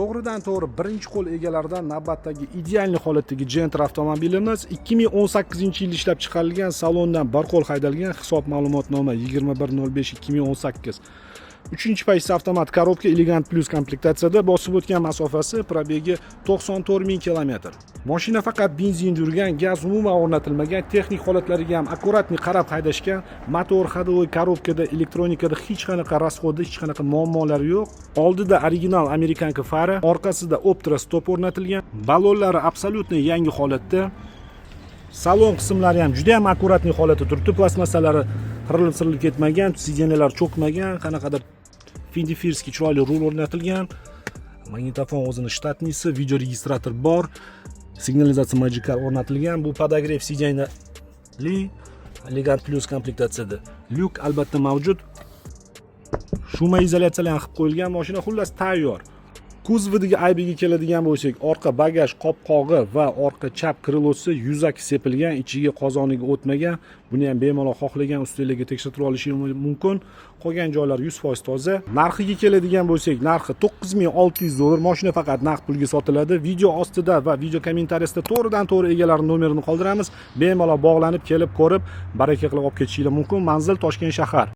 To'g'ridan to'g'ri birinchi qo'l egalaridan navbatdagi идеальный holatdagi Gentra avtomobilimiz, 2018 yil ishlab chiqarilgan, salondan bir qo'l haydalgan, hisob ma'lumotnoma 21.05.2018. Uchinchi pozitsiya, avtomat коробка, Elegant Plus komplektatsiyada, bosib o'tgan masofasi, пробег i 94 ming kilometr. Mashina faqat benzin yurgan, gaz umuman o'rnatilmagan, texnik holatlariga ham аккуратный qarab haydashgan. Motor, ходовой, коробка da, elektronikada hech qanaqa расход i, hech qanaqa muammolari yo'q. Oldida original американка fara, orqasida Optra stop o'rnatilgan, balonlari абсолютно yangi holatda. Salon qismlari ham juda ham аккуратный holatda turibdi, plastmassalari qirilib sirilib ketmagan, сиденья lar cho'kmagan, qanaqadir финдифирский chiroyli rul o'rnatilgan, magnitofon o'zini штатный si, видеорегистратор bor, signalizatsiya Magic Car o'rnatilgan. Bu подогрев сиденья li, Elegant Plus komplektatsiyada lyuk albatta mavjud, шумоизоляция lar ham qilib qo'yilgan. Mashina xullas tayyor. Kuzovidagi aybiga keladigan bo'lsak, orqa bagaj qopqog'i va orqa chap крыло si yuzaki sepilgan, ichiga, qozoniga o'tmagan. Buni ham bemalol xohlagan ustalarga tekshirtirib olishi mumkin. Qolgan joylari 100% toza. Narxiga keladigan bo'lsak, narxi 9600 dollar. Mashina faqat naqd pulga sotiladi. Video ostida va video kommentariyasida to'g'ridan to'g'ri egalari nomerini qoldiramiz. Bemalol bog'lanib, kelib ko'rib, baraka qilib olib ketishinglar mumkin. Manzil: Toshkent shahar.